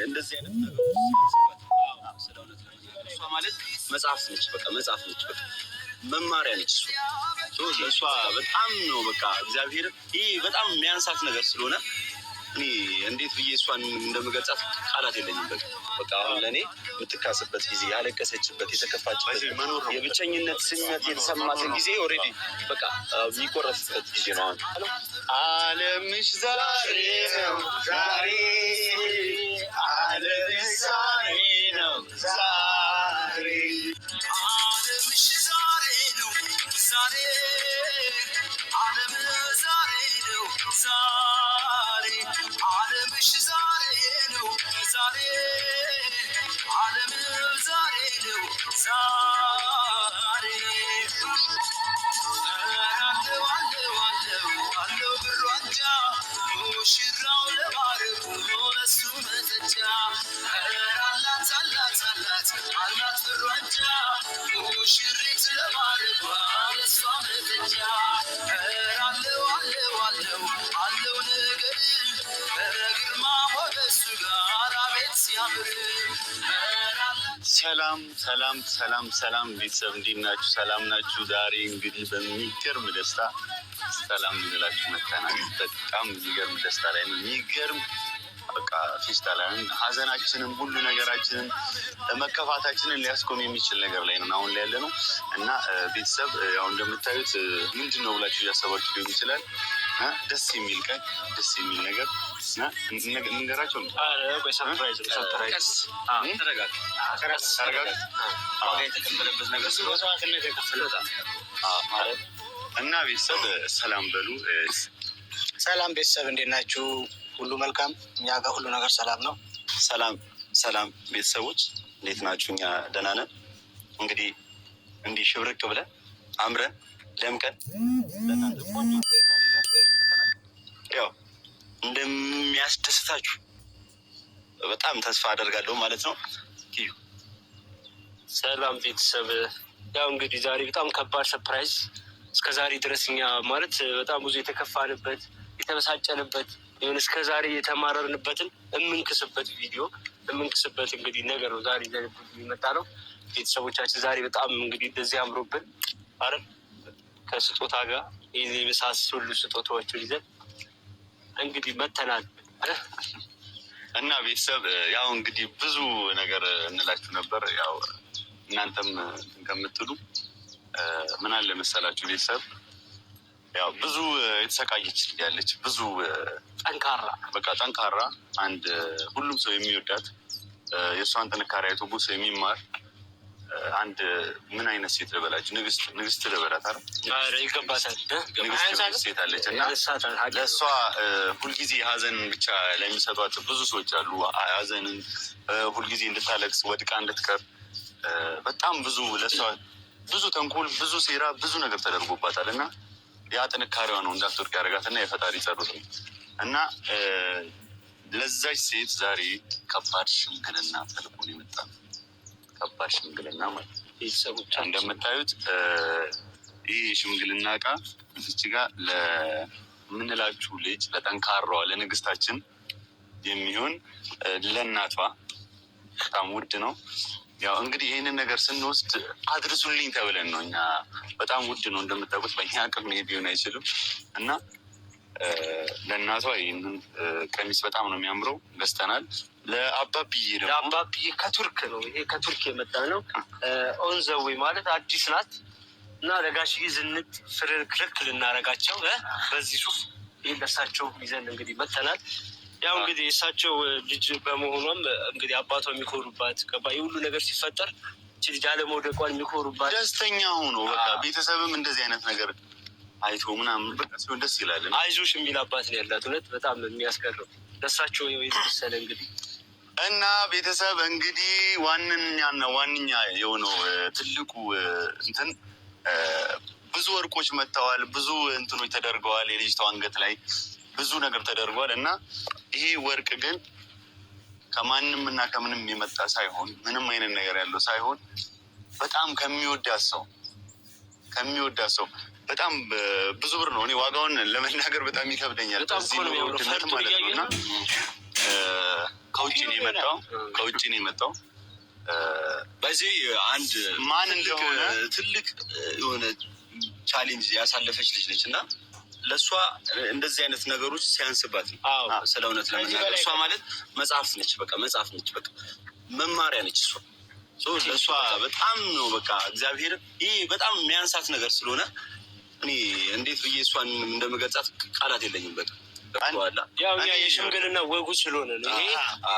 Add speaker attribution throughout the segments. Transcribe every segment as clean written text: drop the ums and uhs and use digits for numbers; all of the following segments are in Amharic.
Speaker 1: እንደዚህ አይነት እሷ ማለት መጽሐፍ ነች። በቃ መጽሐፍ ነች። በቃ መማሪያ ነች። እሷ በጣም ነው በቃ እግዚአብሔር ይህ በጣም የሚያንሳት ነገር ስለሆነ እኔ እንዴት ብዬ እሷን እንደምገልጻት ቃላት የለኝም። በቃ በቃ አሁን ለእኔ የምትካስበት ጊዜ፣ ያለቀሰችበት፣ የተከፋችበት፣ የብቸኝነት ስሜት የተሰማትን ጊዜ already በቃ የሚቆረስበት ጊዜ ነው። አሁን
Speaker 2: አለምሽ ዛሬ ነው ዛሬ፣ አለምሽ ዛሬ ነው ዛሬ፣ አለምሽ ዛሬ ነው ዛሬ፣ ዓለም ዛሬ ነው ዛሬ፣ ዓለምሽ ዛሬ ነው ዛሬ፣ ዓለም ዛሬ ነው ዛሬ። አለው አለው አለው አለው ብር ዋንጫ፣ ሙሽራው ለማረጉ ለሱ መጠጫ። አላት አላት አላት አላት ብር ዋንጫ፣ ሙሽሪት ለማረጓ ለሷ መጠጫ። አለው አለው አለው አለው ነገር፣ በግርማ ሞገሱ ጋር አቤት ሲያምር። ሰላም ሰላም ሰላም ሰላም ቤተሰብ፣ እንዴት ናችሁ? ሰላም ናችሁ? ዛሬ እንግዲህ በሚገርም ደስታ ሰላም ልንላችሁ መጥተናል። በጣም የሚገርም ደስታ ላይ ነው። የሚገርም በቃ ፌስታ ላይ ነን። ሀዘናችንን ሁሉ ነገራችንን መከፋታችንን ሊያስቆም የሚችል ነገር ላይ ነው አሁን ላይ ያለ ነው። እና ቤተሰብ፣ ያው እንደምታዩት ምንድን ነው ብላችሁ እያሰባችሁ ሊሆን ይችላል። ደስ የሚል ቀን፣ ደስ የሚል ነገር እንገራቸው።
Speaker 1: Surprise ነው፣ surprise። ተረጋጋ፣
Speaker 2: ተረጋጋ።
Speaker 1: ዋጋ የተከፈለበት ነገር
Speaker 3: መስዋዕትነት የከፈለበት ማለት።
Speaker 2: እና ቤተሰብ ሰላም በሉ።
Speaker 3: ሰላም ቤተሰብ፣ እንዴት ናችሁ? ሁሉ መልካም፣ እኛ ጋር ሁሉ ነገር ሰላም ነው።
Speaker 1: ሰላም ሰላም ቤተሰቦች፣ እንዴት ናችሁ? እኛ ደህና ነን። እንግዲህ እንዲህ ሽብርቅ ብለን አምረን ደምቀን ለእናንተ ቆንጆ ዛሬ ይዘን ያው እንደሚያስደስታችሁ በጣም ተስፋ አደርጋለሁ ማለት ነው። ኪዩ።
Speaker 4: ሰላም ቤተሰብ፣ ያው እንግዲህ ዛሬ በጣም ከባድ surprise፣ እስከ ዛሬ ድረስ እኛ ማለት በጣም ብዙ የተከፋንበት፣ የተበሳጨንበት ይሁን እስከ ዛሬ የተማረርንበትን የምንክስበት ቪዲዮ፣ የምንክስበት እንግዲህ ነገር ነው ዛሬ የመጣ ነው። ቤተሰቦቻችን፣ ዛሬ በጣም እንግዲህ እንደዚህ አምሮብን አረ ከስጦታ ጋር ይህ የመሳሰሉ ስጦታዎችን ይዘን እንግዲህ መተናል።
Speaker 2: እና ቤተሰብ፣ ያው እንግዲህ ብዙ ነገር እንላችሁ ነበር። ያው እናንተም እንትን ከምትሉ ምን አለ መሰላችሁ ቤተሰብ፣ ያው ብዙ የተሰቃየች ልጅ ያለች፣ ብዙ
Speaker 4: ጠንካራ።
Speaker 2: በቃ ጠንካራ፣ አንድ ሁሉም ሰው የሚወዳት፣ የእሷን ጥንካሬ አይቶ ብዙ ሰው የሚማር አንድ ምን አይነት ሴት ልበላችሁ? ንግስት፣ ንግስት ልበላት አይደል?
Speaker 4: ኧረ ይገባታል።
Speaker 2: ንግስት የሆነች ሴት አለች እና
Speaker 4: ያነሳታል።
Speaker 2: ለእሷ ሁልጊዜ ሀዘንን ብቻ ለሚሰጧት ብዙ ሰዎች አሉ። ሀዘንን ሁልጊዜ እንድታለቅስ፣ ወድቃ እንድትቀር በጣም ብዙ ለእሷ ብዙ ተንኮል፣ ብዙ ሴራ፣ ብዙ ነገር ተደርጎባታል። እና ያ ጥንካሬዋ ነው እንዳትወድቅ ያደረጋት እና የፈጣሪ ጸሎት ነው። እና ለዛች ሴት ዛሬ ከባድ ሽምግልና ተልኮ ነው የመጣ ነው። ከባድ ሽምግልና ማለት ነው።
Speaker 4: ቤተሰቦቻችን
Speaker 2: እንደምታዩት ይህ የሽምግልና እቃ እዚች ጋር ለምንላችሁ ልጅ፣ ለጠንካራዋ ለንግስታችን የሚሆን ለእናቷ በጣም ውድ ነው። ያው እንግዲህ ይህንን ነገር ስንወስድ አድርሱልኝ ተብለን ነው። እኛ በጣም ውድ ነው እንደምታውቁት፣ በእኛ አቅም ይሄ ሊሆን አይችልም። እና ለእናቷ ይህንን ቀሚስ፣ በጣም ነው የሚያምረው፣ ገዝተናል። ለአባብዬ ደግሞ
Speaker 4: ለአባብዬ ከቱርክ ነው፣ ይሄ ከቱርክ የመጣ ነው። On the way ማለት አዲስ ናት። እና ለጋሽዬ ዝንጥ ፍርክርክ ልናረጋቸው በዚህ ሱፍ ይህን ለእሳቸው ይዘን እንግዲህ መተናል። ያው እንግዲህ የእሳቸው ልጅ በመሆኗም እንግዲህ አባቷ የሚኮሩባት ገባ የሁሉ ነገር ሲፈጠር እቺ ልጅ አለመውደቋን የሚኮሩባት።
Speaker 2: ደስተኛ ሆኖ በቃ ቤተሰብም እንደዚህ አይነት ነገር አይቶ ምናምን በቃ ሲሆን ደስ ይላል።
Speaker 4: አይዞሽ የሚል አባት ነው ያላት። እውነት በጣም የሚያስገርም ለእሳቸው የተመሰለ እንግዲህ።
Speaker 2: እና ቤተሰብ፣ እንግዲህ ዋነኛና ዋነኛ የሆነው ትልቁ እንትን ብዙ ወርቆች መጥተዋል። ብዙ እንትኖች ተደርገዋል። የልጅቷ አንገት ላይ ብዙ ነገር ተደርጓል። እና ይሄ ወርቅ ግን ከማንም እና ከምንም የመጣ ሳይሆን፣ ምንም አይነት ነገር ያለው ሳይሆን፣ በጣም ከሚወዳት ሰው በጣም ብዙ ብር ነው። እኔ ዋጋውን ለመናገር በጣም ይከብደኛል።
Speaker 4: በጣም
Speaker 2: በዚህ
Speaker 4: እኮ ነው
Speaker 2: ኑሮ
Speaker 4: የሚያምረው።
Speaker 2: ውድነት
Speaker 4: ፈርጡን
Speaker 2: ማለት ነው። እና
Speaker 4: እያየህ
Speaker 2: ከውጭ ነው የመጣው፣ ከውጭ ነው የመጣው።
Speaker 1: በዚህ አንድ
Speaker 2: ማን እንደሆነ
Speaker 1: ትልቅ የሆነ challenge ያሳለፈች ልጅ ነች እና ለእሷ እንደዚህ አይነት ነገሮች ሲያንስባት ነው። ስለ እውነት ለመናገር እሷ ማለት መጽሐፍ ነች። በቃ መጽሐፍ ነች። በቃ መማሪያ ነች። እሷ ለእሷ በጣም ነው በቃ እግዚአብሔር ይህ በጣም የሚያንሳት ነገር ስለሆነ እኔ እንዴት ብዬ እሷን እንደምገልጻት ቃላት የለኝም። በቃ
Speaker 4: ያው እኛ የሽምግልና ወጉ ስለሆነ ነው ይሄ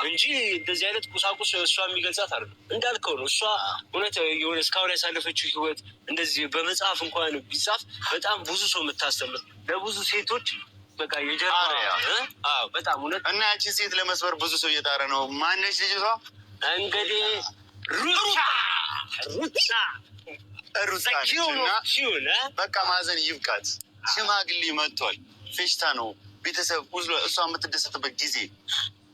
Speaker 4: እንጂ እንደዚህ አይነት ቁሳቁስ እሷ የሚገልጻት አይደለም። እንዳልከው ነው። እሷ እውነት የሆነ እስካሁን ያሳለፈችው ህይወት እንደዚህ በመጽሐፍ እንኳን ቢጻፍ በጣም ብዙ ሰው የምታስተምር ለብዙ ሴቶች በቃ የጀርባ በጣም እውነት
Speaker 2: እና ያቺን ሴት ለመስበር ብዙ ሰው እየጣረ ነው። ማነች ልጅቷ?
Speaker 4: እንግዲህ ሩታ ሩታ
Speaker 2: ሩታ በቃ ማዘን ይብቃት። ሽማግሌ መጥቷል። ፌሽታ ነው። ቤተሰብ እሷ የምትደሰትበት ጊዜ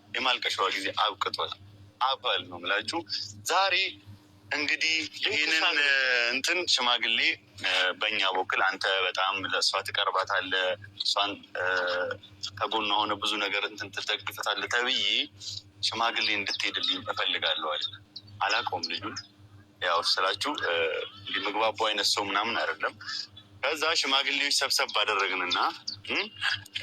Speaker 2: የማልቀሻዋ ጊዜ አብቅቷል። አባል ነው የምላችሁ። ዛሬ እንግዲህ ይህንን እንትን ሽማግሌ በእኛ በኩል አንተ በጣም ለእሷ ትቀርባታለህ፣ እሷን ከጎኗ ሆነ ብዙ ነገር እንትን ትደግፈታለህ ተብዬ ሽማግሌ እንድትሄድልኝ እፈልጋለሁ አለ። አላውቀውም ልጁን፣ ያው ስላችሁ ምግባቡ አይነት ሰው ምናምን አይደለም። ከዛ ሽማግሌዎች ሰብሰብ ባደረግንና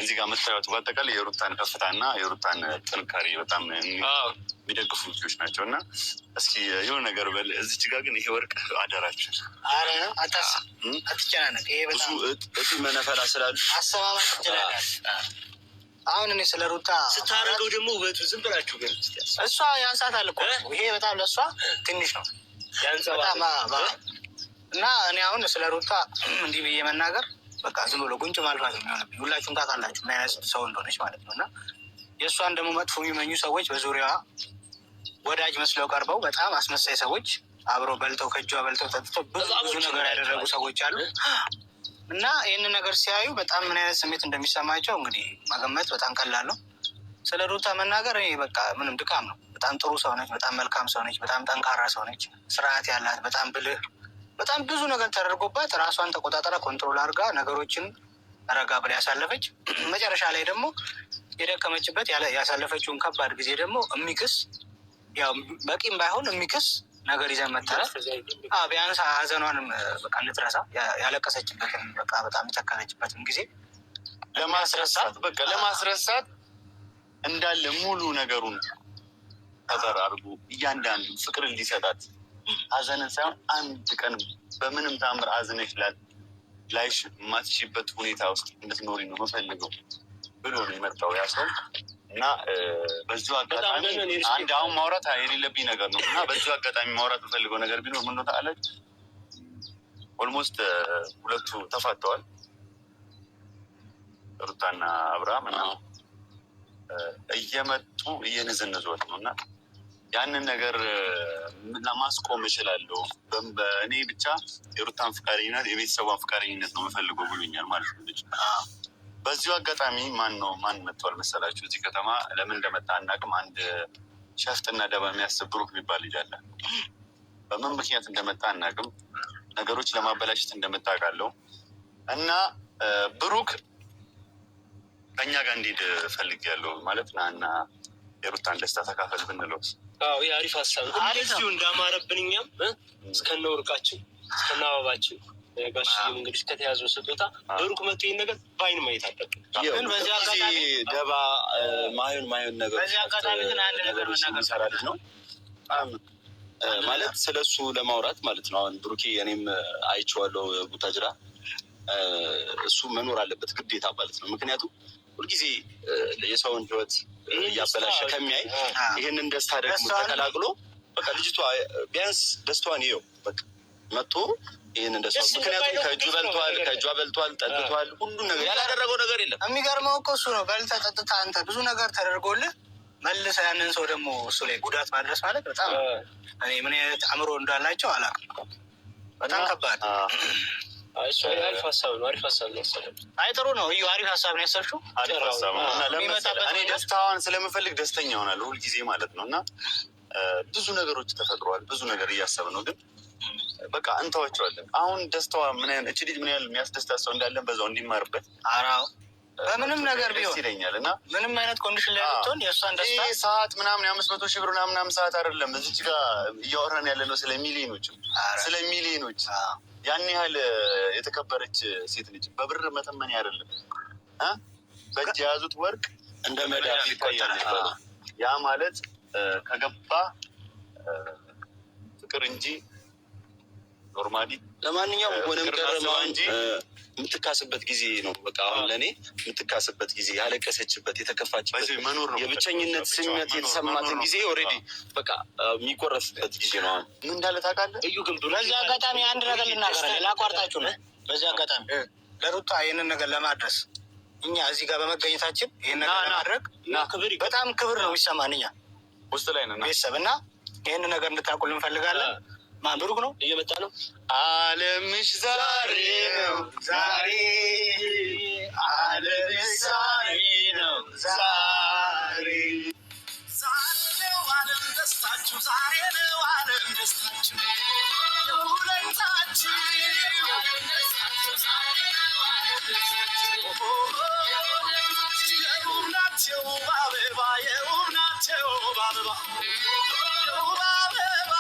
Speaker 2: እዚህ ጋር የምታዩት በአጠቃላይ የሩታን ከፍታና የሩታን ጥንካሬ በጣም የሚደግፉ ልጆች ናቸው። እና እስኪ የሆነ ነገር በል። እዚች ጋር ግን ይሄ ወርቅ አደራችን፣
Speaker 3: አትጨናነቅ። ይሄ
Speaker 1: ብዙ እጢ መነፈላ ስላሉ
Speaker 3: አሰማማት ትችላለህ። አሁን እኔ ስለ ሩታ
Speaker 4: ስታደርገው ደግሞ ውበቱ ዝም ብላችሁ ግን
Speaker 3: እሷ ያንሳታል እኮ ይሄ በጣም ለእሷ ትንሽ ነው በጣም እና እኔ አሁን ስለ ሩታ እንዲህ ብዬ መናገር በቃ ዝም ብሎ ጉንጭ ማልፋት ነው የሚሆንብኝ። ሁላችሁም ታውቃላችሁ ምን አይነት ሰው እንደሆነች ማለት ነው። እና የእሷን ደግሞ መጥፎ የሚመኙ ሰዎች በዙሪያዋ ወዳጅ መስለው ቀርበው በጣም አስመሳይ ሰዎች አብረው በልተው ከእጇ በልተው ጠጥተው ብዙ ብዙ ነገር ያደረጉ ሰዎች አሉ። እና ይህንን ነገር ሲያዩ በጣም ምን አይነት ስሜት እንደሚሰማቸው እንግዲህ መገመት በጣም ቀላል ነው። ስለ ሩታ መናገር እኔ በቃ ምንም ድካም ነው። በጣም ጥሩ ሰው ነች። በጣም መልካም ሰው ነች። በጣም ጠንካራ ሰው ነች። ስርዓት ያላት፣ በጣም ብልህ፣ በጣም ብዙ ነገር ተደርጎባት ራሷን ተቆጣጠራ control አድርጋ ነገሮችን ረጋ ብላ ያሳለፈች፣ መጨረሻ ላይ ደግሞ የደከመችበት ያሳለፈችውን ከባድ ጊዜ ደግሞ የሚክስ ያው በቂም ባይሆን የሚክስ ነገር ይዘን መተናል። ቢያንስ ሀዘኗንም በቃ እንድትረሳ ያለቀሰችበትን በቃ በጣም የተከዘችበትን ጊዜ
Speaker 2: ለማስረሳት በቃ ለማስረሳት እንዳለ ሙሉ ነገሩን cover አድርጎ እያንዳንዱ ፍቅር እንዲሰጣት ሀዘንን ሳይሆን አንድ ቀን በምንም ታምር አዝነሽ ላይሽ የማትችይበት ሁኔታ ውስጥ እንድትኖሪ ነው የምፈልገው ብሎ ነው የመጣው ያ ሰው። እና በዚሁ አጋጣሚ አንድ አሁን ማውራት የሌለብኝ ነገር ነው እና በዚሁ አጋጣሚ ማውራት የምፈልገው ነገር ቢኖር ምን ታውቃለች? Almost ሁለቱ ተፋተዋል፣ ሩታና አብርሃም፣ እና እየመጡ እየነዘነዟት ነው። እና ያንን ነገር ለማስቆም እችላለሁ በእኔ ብቻ፣ የሩታን ፈቃደኝነት የቤተሰቧን ፈቃደኝነት ነው የምፈልገው ብሎኛል ማለት ነው ልጅ። በዚሁ አጋጣሚ ማን ነው ማን መጥቷል መሰላችሁ? እዚህ ከተማ ለምን እንደመጣ አናውቅም። አንድ ሸፍጥና ደባ የሚያስብ ብሩክ የሚባል ልጅ አለ። በምን ምክንያት እንደመጣ አናውቅም። ነገሮች ለማበላሸት እንደመጣ አውቃለሁ። እና ብሩክ ከኛ ጋር እንዲሄድ ፈልጌያለሁ ማለት ና እና የሩታን ደስታ ተካፈል ብንለው።
Speaker 4: አዎ አሪፍ ሀሳብ ነው። እንደዚሁ እንዳማረብን እኛም እስከነ ወርቃችን እስከነ አበባችን ጋሽዬም እንግዲህ እስከተያዘው ስጦታ ብሩክ መጥቶ ይህን ነገር በአይን ማየት አለብን።
Speaker 3: ግን በዚህ አጋጣሚ
Speaker 1: ደባ ማዩን ማዩን ነገር
Speaker 3: በዚህ አጋጣሚ ግን አንድ ነገር
Speaker 1: ነገሮች
Speaker 3: መናገር
Speaker 1: የሚሰራ ልጅ ነው ማለት ስለሱ ለማውራት ማለት ነው። አሁን ብሩኬ እኔም አይቼዋለሁ ቡታጅራ፣ እሱ መኖር አለበት ግዴታ ማለት ነው። ምክንያቱም ሁልጊዜ የሰውን ሕይወት እያበላሸ ከሚያይ ይህንን ደስታ ደግሞ ተቀላቅሎ በቃ ልጅቷ ቢያንስ ደስታዋን ይየው በቃ መጥቶ ይህንን ደስታ፣ ምክንያቱም ከእጁ በልቷል፣ ከእጇ በልቷል፣ ጠጥቷል፣ ሁሉ ነገር ያላደረገው ነገር የለም።
Speaker 3: የሚገርመው እኮ እሱ ነው። በልተህ ጠጥተህ አንተ ብዙ ነገር ተደርጎልህ መልሰህ ያንን ሰው ደግሞ እሱ ላይ ጉዳት ማድረስ ማለት በጣም እኔ ምን አይነት አእምሮ እንዳላቸው አላውቅም። በጣም ከባድ።
Speaker 4: እሱ አሪፍ ሀሳብ ነው። አሪፍ ሀሳብ ነው ያሰበው።
Speaker 3: አይ ጥሩ ነው። እዩ አሪፍ ሀሳብ ነው ያሰብሽው።
Speaker 2: አሪፍ ሀሳብ ነው። እና ለምን መሰለህ እኔ ደስታዋን ስለምፈልግ ደስተኛ እሆናለሁ ሁልጊዜ ማለት ነው። እና ብዙ ነገሮች ተፈጥረዋል። ብዙ ነገር እያሰብን ነው፣ ግን በቃ እንተዋቸዋለን። አሁን ደስታዋ ምን ያህል እቺ ልጅ ምን ያህል የሚያስደስታት ሰው እንዳለን በዛው እንዲማርበት
Speaker 3: አራው በምንም ነገር
Speaker 2: ደስ
Speaker 3: ቢሆን
Speaker 2: ይለኛል እና
Speaker 3: ምንም አይነት condition ላይ ብትሆን የእሷን ደስታ
Speaker 2: ይህ ሰዓት ምናምን የ500,000 ብር ምናምን ሰዓት አይደለም። እዚች ጋር እያወራን ያለ ነው ስለ ሚሊዮኖች፣ ስለ ሚሊዮኖች። ያን ያህል የተከበረች ሴት ነች። በብር መተመን አይደለም፣ በእጅ የያዙት ወርቅ
Speaker 1: እንደ መዳፍ
Speaker 2: ይታያል። ያ ማለት ከገባ ፍቅር እንጂ normally
Speaker 1: ለማንኛውም ሆነም
Speaker 2: ፍቅር
Speaker 1: ቀረም
Speaker 2: አስባ
Speaker 1: አሁን
Speaker 2: እንጂ
Speaker 1: የምትካስበት ጊዜ ነው። በቃ አሁን ለእኔ የምትካስበት ጊዜ፣ ያለቀሰችበት፣ የተከፋችበት፣
Speaker 2: በዚህ መኖር ነው
Speaker 1: የብቸኝነት
Speaker 2: ብቻዋን
Speaker 1: ስሜት
Speaker 2: መኖር
Speaker 1: የተሰማትን
Speaker 2: መኖር ነው።
Speaker 1: ጊዜ already በቃ የሚቆረፍበት ጊዜ ነው አሁን።
Speaker 2: ምን እንዳለ ታውቃለህ?
Speaker 4: እዩ ግን ብሩክ
Speaker 3: በዚህ አጋጣሚ አንድ ነገር ልናገር፣ ላቋርጣችሁ ነው። በዚህ አጋጣሚ ለሩታ ይህንን ነገር ለማድረስ እኛ እዚህ ጋር በመገኘታችን ይህን ነገር
Speaker 2: ና፣ ና፣
Speaker 3: ለማድረግ
Speaker 2: ና
Speaker 4: ክብር ይገባል።
Speaker 3: በጣም ክብር ነው የሚሰማን እኛ
Speaker 2: ውስጥ ላይ ነን።
Speaker 3: ቤተሰብ እና ይህንን ነገር እንድታውቁልን እንፈልጋለን። ማን ብሩክ ነው?
Speaker 4: እየመጣ ነው።
Speaker 2: አለምሽ ዛሬ ነው
Speaker 3: ዛሬ
Speaker 2: አለምሽ ዛሬ ነው ዛሬ
Speaker 5: ዛሬ ነው ዓለም ደስታችሁ፣ ዛሬ ነው ዓለም ደስታችሁ የሁለታችሁ። የውብ ናቸው ውብ አበባ፣ የውብ ናቸው ውብ አበባ፣ የውብ አበባ።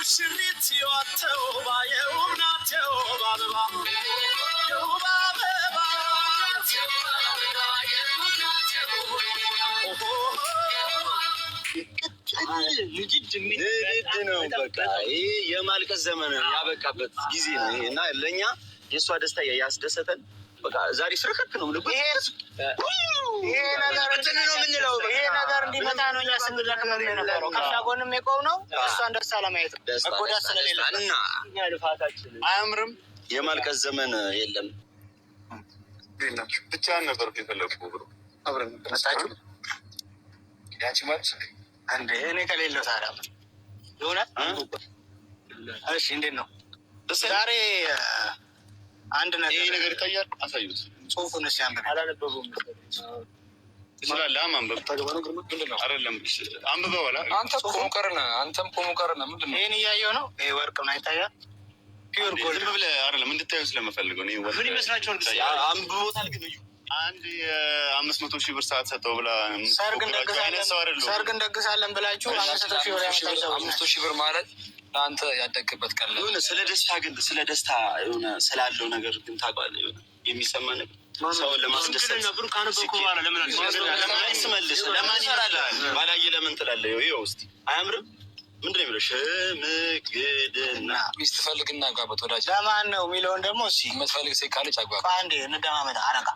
Speaker 5: ሙሽሪት ተውባ፣ የውብ ናት የውብ አበባ፣ የውብ አበባ።
Speaker 4: ንድድ የሚል
Speaker 1: ንድድ ነው በቃ ይሄ የማልቀስ ዘመን ያበቃበት ጊዜ ነው ይሄ። እና ለእኛ የእሷ ደስታ ያስደሰተን በቃ ዛሬ ስርክክ ነው ልብ
Speaker 3: ይሄ ነገር
Speaker 1: እንትን ነው የምንለው በቃ።
Speaker 3: ይሄ ነገር እንዲመጣ ነው እኛ ስንደክም የነበረው። ከእሷ ጎንም የቆምነው እሷን ደስታ ለማየት ነው፣
Speaker 1: ደስታ
Speaker 3: መጎዳት
Speaker 1: ደስታ ደስታ
Speaker 3: ስለሌለበት።
Speaker 1: እና
Speaker 4: እኛ ልፋታችን
Speaker 2: አያምርም?
Speaker 1: የማልቀስ ዘመን የለም።
Speaker 2: ብቻህን ነበርኩ የፈለግኩ ብሎ
Speaker 3: መጣችሁ እንዴ? እኔ ከሌለው ታዲያ ምን ይሆናል? እሺ፣ እንዴት ነው ዛሬ? አንድ
Speaker 2: ይሄ
Speaker 3: ነገር
Speaker 2: ነገር ይታያል። አሳዩት።
Speaker 3: ጽሁፉን እስኪ አንብብ።
Speaker 4: አላነበቡም።
Speaker 2: ትችላለህ ማንበብ አይደለም? አንብበዋል።
Speaker 6: አንተ ቆሞ ቀርነ፣ አንተም ቆሞ ቀርነ። ምንድን ነው?
Speaker 3: ይህን እያየሁ ነው። ይሄ ወርቅ ነው ይታያል። Pure gold።
Speaker 2: ዝም ብለህ አይደለም እንድታዩ ስለምፈልገው ነው። ይሄ ወርቅ
Speaker 4: ምን ይመስላችኋል?
Speaker 2: ይታያል።
Speaker 1: አንብቦታል ግን እዩ
Speaker 2: አንድ የ500,000 ብር ሰዓት ሰጠው ብላ
Speaker 3: ሰርግ
Speaker 2: የምትፎክራቸው አይነት ሰው
Speaker 3: እንደግሳለን
Speaker 2: አይደለሁም።
Speaker 3: ሰርግ እንደግሳለን ብላችሁ 500,000 ብር ያመጣችሁ ሰዎች
Speaker 6: አምስት
Speaker 3: ናቸው።
Speaker 6: ሺህ ብር ማለት ለአንተ ያደግበት ቀን
Speaker 1: የሆነ ስለ ደስታ ግን ስለ ደስታ የሆነ ስላለው ነገር ግን ታውቃለህ፣ የሆነ የሚሰማ ነገር ሰውን ለማስደሰት
Speaker 4: ሽምግልና ብሩክ ካነበብኩ በኋላ ለምን አልሽም?
Speaker 1: ለማን ስመልስ ለማን ይሰራል ባላየ ለምን ትላለህ? ይኸው እስኪ አያምርም? ምንድን ነው የሚለው? ሽምግልና
Speaker 6: ሚስት ፈልግና አግባበት ወዳጅ።
Speaker 3: ለማን ነው የሚለውን ደግሞ እስኪ
Speaker 6: የምትፈልግ ሴት ካለች አግባበት።
Speaker 3: አንዴ እንደማመጣ አረጋ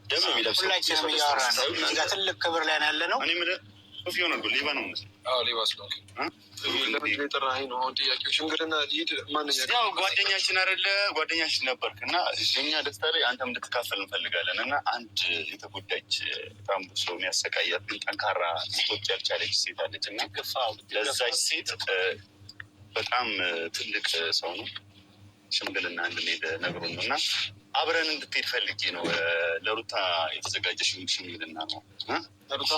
Speaker 1: ደም ነው የሚለብሰው።
Speaker 3: ሁላችንም እያወራን ነው። እዚህ ጋር ትልቅ ክብር ላይ ነው ያለ ነው።
Speaker 2: እኔ የምልህ ሱፍ የሆነ እኮ ሌባ ነው የምመስለው።
Speaker 6: አዎ ሌባ ስለሆንክ።
Speaker 7: ለምንድን ነው የጠራኸኝ ነው አሁን ጥያቄው? ሽምግልና ልሂድ ማንኛ
Speaker 2: ያው ጓደኛችን አይደለ ጓደኛችን ነበርክ እና የኛ ደስታ ላይ አንተም እንድትካፈል እንፈልጋለን። እና አንድ የተጎዳች በጣም ብዙ ሰው የሚያሰቃያት ግን ጠንካራ ልትወጪ ያልቻለች ሴት አለች። እና ለዛች ሴት በጣም ትልቅ ሰው ነው ሽምግልና እንድንሄድ ነግሮን ነው። እና አብረን እንድትሄድ ፈልጌ ነው። ለሩታ የተዘጋጀ ሽምግልና ነው።
Speaker 7: ሩታ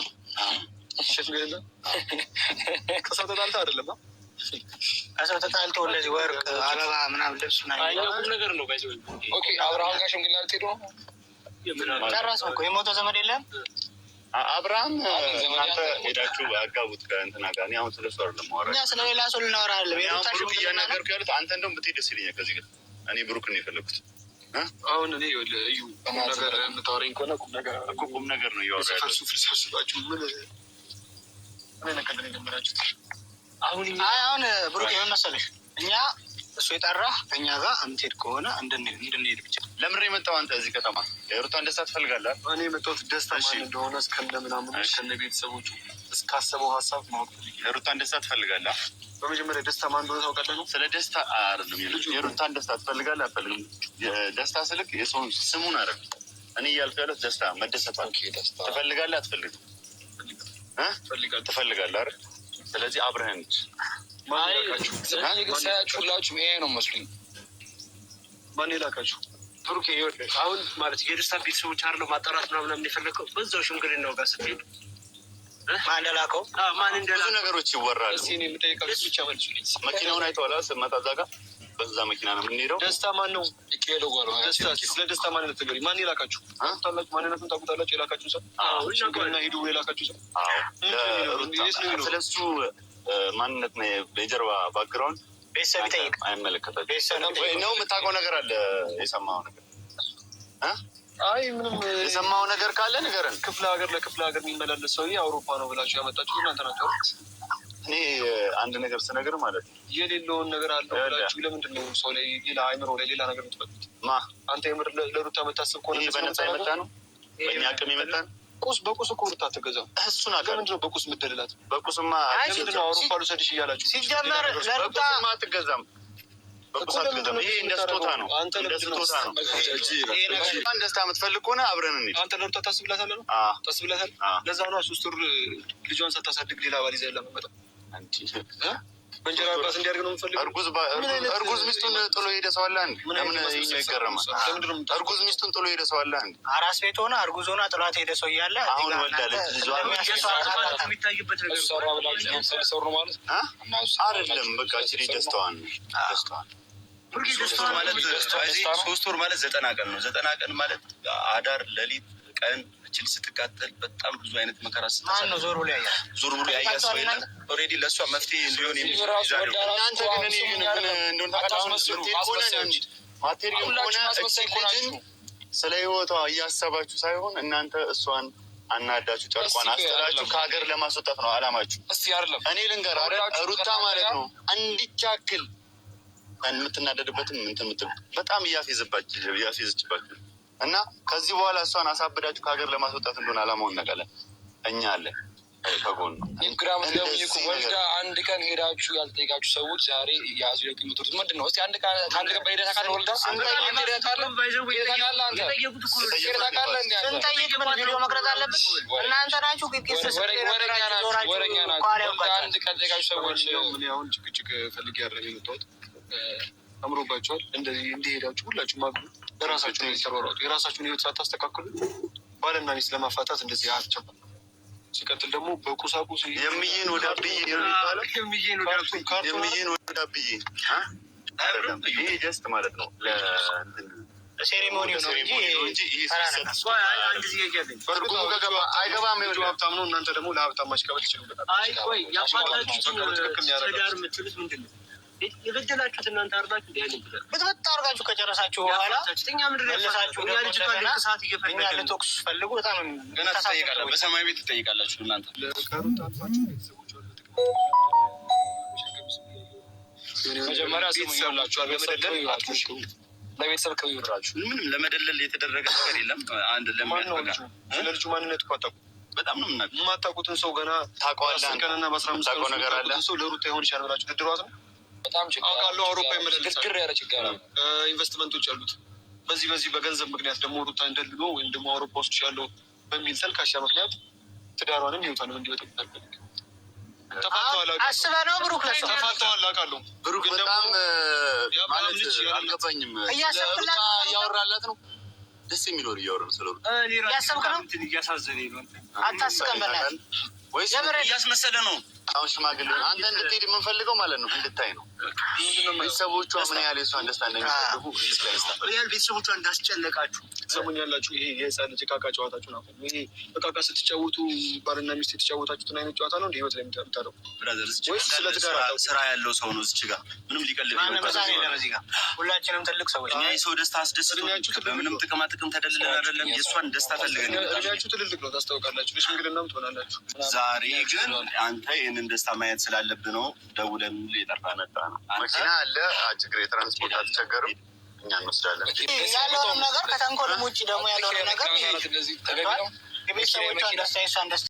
Speaker 7: ሽምግልና ከሰው ተጣልተህ አይደለም?
Speaker 3: ከሰው ተጣልቶ እንደዚህ ወርቅ አበባ ምናምን ልብስ ምናምን
Speaker 4: አይ ቁም ነገር ነው። ባይዘው
Speaker 6: Okay፣ አብርሃም ጋር ሽምግልና ልትሄዱ ነው?
Speaker 3: ጨረስን እኮ። የሞተ ዘመድ የለም።
Speaker 2: አብርሃም እናንተ ሄዳችሁ አጋቡት ከእንትና ጋር። እኔ አሁን ስለሱ አይደለም የማወራው።
Speaker 3: እኛ ስለሌላ ሰው ልናወራ አይደለም።
Speaker 2: እኔ አሁን
Speaker 3: የሩታ
Speaker 2: ብሩክ
Speaker 3: ሽምግልና ነው።
Speaker 2: እያናገርኩ ያሉት አንተ እንደውም ብትሄድ ደስ ይለኛል። ከዚህ ጋር እኔ ብሩክን ነው የፈለግኩት።
Speaker 7: አሁን እኔ ይኸውልህ እዩ፣ ቁም ነገር የምታወራኝ ከሆነ ቁም ነገር
Speaker 2: እኮ ቁም ነገር ነው እያወራ
Speaker 7: የሰፈር
Speaker 2: ያለሁት።
Speaker 7: ሱፍ ሰብስባችሁ ምን ምን ነገር ነው የጀመራችሁት?
Speaker 4: አሁን እኛ
Speaker 3: አይ አሁን ብሩክ የምን መሰለሽ፣ እኛ እሱ የጠራህ ከእኛ ጋር የምትሄድ ከሆነ እንድንሄድ ብቻ።
Speaker 2: ለምን ነው የመጣው አንተ እዚህ ከተማ? የሩታን ደስታ ትፈልጋለህ?
Speaker 7: እኔ የመጣሁት ደስታ
Speaker 2: እሺ።
Speaker 7: ማን እንደሆነ እስከነ ምናምኑ
Speaker 2: እሺ።
Speaker 7: እስከነ ቤተሰቦቹ እስካሰበው ሀሳብ ማወቅ ፈልጌ።
Speaker 2: የሩታን ደስታ ትፈልጋለህ?
Speaker 7: በመጀመሪያ ደስታ ማን እንደሆነ ታውቃለህ ነው?
Speaker 2: ስለ ደስታ አይደለም የሩታን ደስታ ትፈልጋለህ አትፈልግም? ደስታ ስልክ የሰውን ስሙን አይደለም እኔ እያልኩ ያለሁት ደስታ መደሰቷን
Speaker 6: Okay፣ ደስታ
Speaker 2: ትፈልጋለህ አትፈልግም? እ?
Speaker 7: ፈልጋለሁ።
Speaker 2: ትፈልጋለህ አይደል? ስለዚህ አብረህን ሂድ።
Speaker 7: ማን የላካችሁ?
Speaker 6: እኔ ግን ሳያችሁ ሁላችሁም ይሄ ነው መስሉኝ።
Speaker 7: ማን የላካችሁ?
Speaker 4: ብሩክ ይኸውልህ አሁን ማለት የደስታ ቤተሰቦች አይደለም ማጣራት ምናምን የፈለገው በዛው ሽምግልናው ጋር ስትሄድ
Speaker 3: ማን እንደላከው
Speaker 4: ማን
Speaker 2: ብዙ
Speaker 4: እንደላ
Speaker 2: ነገሮች ይወራሉ።
Speaker 7: እስኪ እኔ የምጠይቃችሁ ብቻ መልሱልኝ።
Speaker 2: መኪናውን አይተዋል አይደል? ስትመጣ እዛ ጋር በዛ መኪና ነው የምንሄደው።
Speaker 7: ደስታ ማን ነው? ደስታ ስለ ደስታ ማንነት ንገሪኝ። ማን የላካችሁ? ታውቁታላችሁ? ማንነቱን ታውቁታላችሁ? የላካችሁ ሰው ሽምግልና ሂዱ ብሎ የላካችሁ ሰው
Speaker 2: ስለሱ ማንነት የጀርባ background
Speaker 3: ቤተሰብ ይጠይቅ፣
Speaker 2: አይመለከታችሁም ነው። የምታውቀው ነገር አለ? የሰማኸው ነገር?
Speaker 7: አይ ምንም
Speaker 2: የሰማኸው ነገር ካለ ንገረን።
Speaker 7: ክፍለ ሀገር ለክፍለ ሀገር የሚመላለስ ሰውዬ አውሮፓ ነው ብላችሁ ያመጣችሁት እናንተ ናችሁ።
Speaker 2: እኔ አንድ ነገር ስነግር ማለት ነው
Speaker 7: የሌለውን ነገር አለው ብላችሁ ለምንድን ነው ሰው ላይ ሌላ አይምሮ ላይ ሌላ ነገር የምትፈጥሩት?
Speaker 2: ማ
Speaker 7: አንተ የምር ለሩታ የምታስብ ከሆነ
Speaker 2: በነፃ የመጣ ነው፣ በእኛ አቅም የመጣ ነው።
Speaker 7: ቁስ በቁስ እኮ ሩታ አትገዛም።
Speaker 2: እሱን አውቃለሁ።
Speaker 7: ለምንድን ነው በቁስ የምትደልላት?
Speaker 2: በቁስማ
Speaker 7: ለምንድን ነው አውሮፓ ልውሰድሽ እያላችሁ?
Speaker 3: ሲጀመር ለሩታ
Speaker 2: በቁስማ አትገዛም። በቁስ አትገዛም። ይሄ እንደ ስጦታ ነው፣ እንደ ስጦታ ነው። ደስታ የምትፈልግ ከሆነ አብረን እንሂድ።
Speaker 7: አንተ ለሩታ ታስብላታለህ ነው ታስብላታለህ። ለዛ ነው 3 ወር ልጇን ሳታሳድግ ሌላ ባል ይዘህ ለመመጣው በእንጀራ አባት እንዲያደርግ ነው የምፈልገው።
Speaker 2: እርጉዝ ሚስቱን ጥሎ ሄደ ሰው አለ አንድ? ለምን ይገረማል? እርጉዝ ሚስቱን ጥሎ ሄደ ሰው አለ አንድ?
Speaker 3: አራስ ቤት ሆና እርጉዝ ሆና ጥሏት ሄደ ሰው እያለ
Speaker 2: አሁን ወልዳለች ልጇን አይደለም። በቃ ችሪ ደስታዋን ደስታዋን
Speaker 1: 3 ወር ማለት 90 ቀን ነው። 90 ቀን ማለት አዳር፣ ሌሊት፣ ቀን እችል ስትቃጠል በጣም ብዙ አይነት መከራ ስታሳልፍ
Speaker 3: ዞር ብሎ ያያል።
Speaker 1: ዞር ብሎ ያያል ሰው የለም። already ለእሷ መፍትሄ እንዲሆን የሚችል
Speaker 2: እናንተ ግን እኔ ግን እንደሆነ ታውቃለህ፣ አሁን ልጅን ስለ ህይወቷ እያሰባችሁ ሳይሆን እናንተ እሷን አናዳችሁ ጨርቋን አስጥላችሁ ከሀገር ለማስወጣት ነው አላማችሁ። እኔ ልንገር አይደል ሩታ ማለት ነው እንዲቻክል የምትናደድበትም እንትን የምትል በጣም እያፌዘችባችሁ እና ከዚህ በኋላ እሷን አሳብዳችሁ ከሀገር ለማስወጣት እንደሆነ አላማውን እናውቃለን። እኛ አለን ከጎኑ።
Speaker 6: ወልዳ አንድ ቀን ሄዳችሁ ያልጠየቃችሁ ሰዎች ዛሬ ያዙ የምትሉት ምንድን ነው? እስኪ አንድ ቀን በሄደህ ታውቃለህ? ወልዳ
Speaker 3: ስንጠይቅ ምን ቪዲዮ መቅረጽ አለብን? እናንተ ናችሁ
Speaker 6: ወረኛ ናችሁ። አንድ ቀን ጠየቃችሁ ሰዎች።
Speaker 7: አሁን ጭቅጭቅ ፈልጌ አይደለም የመጣሁት። አምሮባቸዋል። እንደዚህ እንዲሄዳችሁ ሁላችሁም አግቡ። ለራሳችሁ ነው የተሯሯጡ። የራሳችሁን ህይወት ሳታስተካክሉ ባልና ሚስት ለማፋታት እንደዚህ አትቸኩሉ። ሲቀጥል ደግሞ በቁሳቁስ
Speaker 2: የሚይን ወደ አብዬ ነው የሚባለው። የሚይን ወደ አብዬ አይደለም። ይሄ just ማለት ነው
Speaker 3: ceremony ነው
Speaker 2: እንጂ ይሄ ትርጉሙ ከገባ አይገባም።
Speaker 7: ልጁ ሀብታም ነው፣ እናንተ ደግሞ ለሀብታም ማሽቀበል ትችሉበታል።
Speaker 4: አይ ቆይ ያፋታችሁትን ትዳር የምትሉት ምንድን ነው? የበደላችሁት እናንተ አርባችሁ እንደ ያንን ትዳር
Speaker 3: ብጥብጥ አድርጋችሁ ከጨረሳችሁ በኋላ መልሳችሁ እኛ ልትወቅሱ ፈልጉ። በጣም
Speaker 1: ገና ትጠይቃላችሁ፣ በሰማይ ቤት ትጠይቃላችሁ እናንተ።
Speaker 6: መጀመሪያ ስሙ ይኸውላችሁ፣ ለቤተሰብ ክብር ይኑራችሁ።
Speaker 1: ምንም ለመደለል የተደረገ ነገር የለም። አንድ ለሚያስበቃ
Speaker 7: ስለ ልጁ ማንነት እኮ አታውቁም።
Speaker 1: በጣም ነው የምናውቀው።
Speaker 7: የማታውቁትን ሰው ገና
Speaker 2: ታውቀዋለህ።
Speaker 7: 10 ቀንና በ15 ቀን
Speaker 2: ነገር አለ።
Speaker 7: ሰው ለሩታ ይሆን ይሻል ብላችሁ ድድሯት ነው።
Speaker 6: በጣም ችግር
Speaker 7: አውቃለሁ። አውሮፓ ይመላለሳል።
Speaker 6: ችግር ያለ ችግር ነው።
Speaker 7: ኢንቨስትመንቶች አሉት። በዚህ በዚህ በገንዘብ ምክንያት ደግሞ ሩታ እንደልሎ ወይም ደግሞ አውሮፓ ውስጥ ያለው በሚል ተልካሻ ምክንያት ትዳሯንም ህይወቷንም እንዲበጠብጥ አልፈልግም። ተፋተዋል፣
Speaker 3: አስበህ ነው ብሩክ? ለሰው
Speaker 7: ተፋተዋል አውቃለሁ።
Speaker 2: ብሩክ በጣም ማለት አልገባኝም። ሩታ እያወራላት ነው ደስ የሚል ወሬ እያወራ ነው ስለ ሩታ።
Speaker 3: እያሰብክ ነው?
Speaker 4: እያሳዘነኝ ነው።
Speaker 3: አታስቀን በእናትህ
Speaker 2: ወይስ
Speaker 1: እያስመሰለ ነው?
Speaker 2: አሁን ሽማግሌ አንተ እንድትሄድ የምንፈልገው ማለት ነው እንድታይ ነው። ቤተሰቦቿ ምን ያህል የእሷን ደስታ እንደሚፈልጉ
Speaker 4: ያህል ቤተሰቦቿ እንዳስጨነቃችሁ
Speaker 7: ትሰሙኛላችሁ። ይሄ የህፃን ልጅ እቃቃ ጨዋታችሁን አቁሙ። ይሄ እቃቃ ስትጫወቱ ባልና ሚስት የተጫወታችሁትን አይነት ጨዋታ ነው እንደ ህይወት ላይ የምታደርጉት።
Speaker 1: brother እዚህ
Speaker 7: ወይስ ስለ ትዳር አታውቁም?
Speaker 1: ስራ ያለው ሰው ነው። እዚህ ጋር ምንም ሊቀልድ
Speaker 3: ማንም ህፃን የለም እዚህ ጋር፣ ሁላችንም ትልቅ ሰዎች
Speaker 1: እኛ የሰው ደስታ አስደስቶ በምንም ጥቅማ ጥቅም ተደልለን አይደለም። የእሷን ደስታ ፈልገን
Speaker 7: እድሜያችሁ ትልልቅ ነው፣ ታስታውቃላችሁ። ለሽምግልናም ትሆናላችሁ።
Speaker 1: ዛሬ ግን አንተ ይህንን ደስታ ማየት ስላለብህ ነው ደውለን የጠራህ።
Speaker 2: መኪና አለ፣ ችግር የትራንስፖርት አትቸገርም። እኛ እንወስዳለን።
Speaker 3: ያለውንም ነገር ከተንኮልም ውጭ ደግሞ ያለውንም ነገር የቤተሰቦቿን ደስታ የእሷን ደስታ